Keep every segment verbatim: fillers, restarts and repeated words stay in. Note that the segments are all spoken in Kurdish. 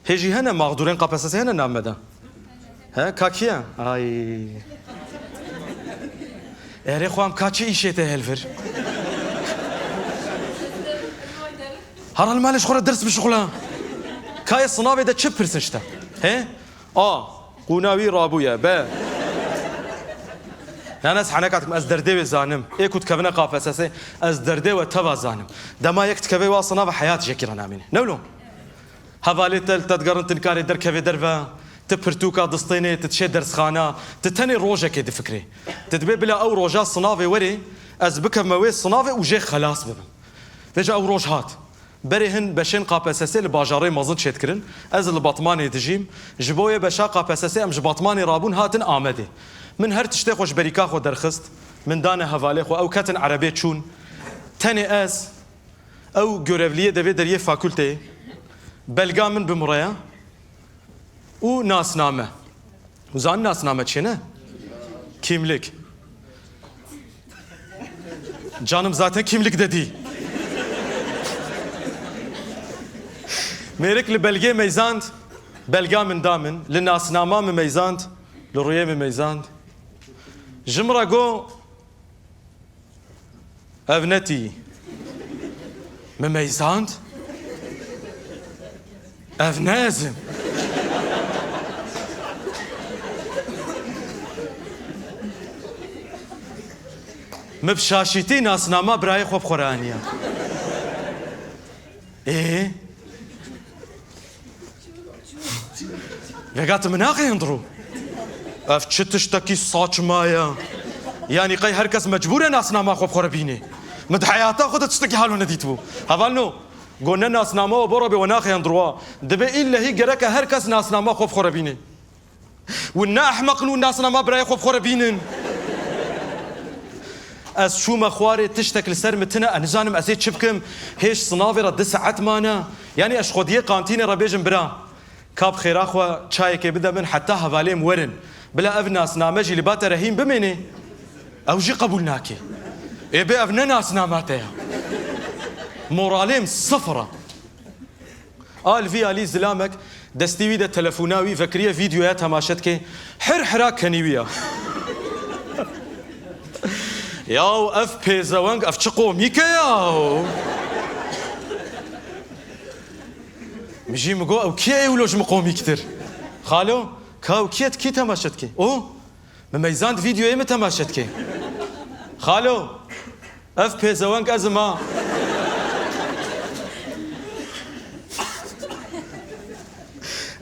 Hê jî hene mağdurên K P S S hene navê me de? He, ka kî ye? Ay. Erê xwam ka çi îşê te helvir? Hara li malê ji xwe re ders bişixula. Ka yê sinavê de çi pirsin ji te? He? A. Qûna wî rabûye. Be. Yan ez heneka dikim, ez derdê wê zanim. Ê ku dikevine K P S S, ez derdê we teva zanim. Dema yek dikeve wa sinav heyat jekî re namîne. Ne wilo? Hevalê te li te digerin tu nikarê derkevê derve, tu pirtûka distênê, tu dişê dersxana, tu tenê rojekê difikrê. Tu dibê bila ew roja sinavê werê, ez bikevme wê sinavê û jê xelas bibim. Vêca ew roj hat. Berê hin beşên K P S S li bajarê mezin çêdikirin. Ez li Batmanê dijîm. Ji bo yê beşa K P S S em ji Batmanê rabûn hatin Amedê. Min her tiştê xwe ji berîka xwe derxist. Min dane hevalê xwe. Ew ketin erebê çûn. Tenê ez, ew görevliyê devê deriyê fakulteyê. Belga min bi min re ye. Û nasname. Zan nasname çi ne? Kimlik. Canım zaten kimlik dedi. Mêrik li belgê meyzand, belga min da min, li nasnama min meyzand, li rûyê min meyzand. Ji min re got, Ev ne tî. Min meyzand. Ev ne ez im. Min bi şaşîtî nasnama birayê xwe bi xwe re aniya. Ê? Vêga tu min naxê hundirû. Ev çi tiştekî saçma ye? Yanî qey her kes mecbûr e nasnama xwe bi xwe re bînê? Min di heyata xwe de tiştekî halo nedîtibû. Hevalno, got ne nasnama we bo re bê we naxê hundirû. Dibê îllehî gerek e her kes nasnama xwe bi xwe re bînê. Hûn ne ehmeq in û nasnama birayê xwe bi xwe re bînin. Ez çûme xwarê tiştek li ser min tune, ez nizanim ez ê çi bikim. Hêj sinavê re du saet mane. Yanî ez ji xwediyê kantînê re bêjim bira, ka bi xêra xwe çayekê bide min heta hevalê min werin. Bila ev nasname jî li ba te re hîn bimênê. Ew jî qebûl nake. Ê bê ev ne nasnama te ye. Moralê min sifir e. A li vî alî zilamek destî wî de telefona wî vekiriye vîdyoya temaşe dike. Hir hira kenî wî ya. Yaw ev pêzeweng, ev çi komîk e yaw? Min jî min got ew kî ye ê wilo ji min komîktir? Xalo, ka ew kî ye, tu kî temaşe dikî? O? Min meyzand vîdyoyê min temaşe dike. Xalo, ev pêzeweng ez im ha.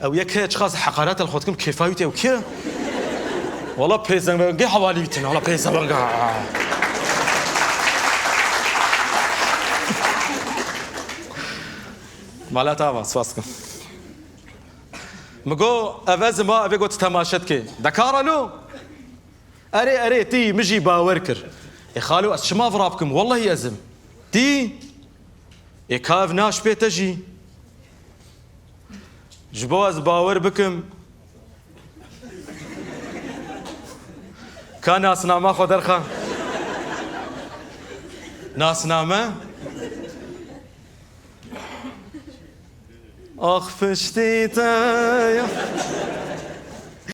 Ew yek heye çiqas heqaret li xwe dikim, kêfa wî tê ew kî ye? Wala pêzewengê hevalî wî tune, wala pêzeweng ha. Mala te ava, spas dikim. Min got, ev ez im ha, ev ê got temaşe dike. Dekara lo? Erê, erê, tî, min jî bawer kir. Ê xalo, ez çima vira bikim? Wellehî ez im. Tî? Ê ka ev naş pê te jî. Ji bo ez bawer bikim. Ka nasnama xwe derxe. Nasname? Ax piştî te ya.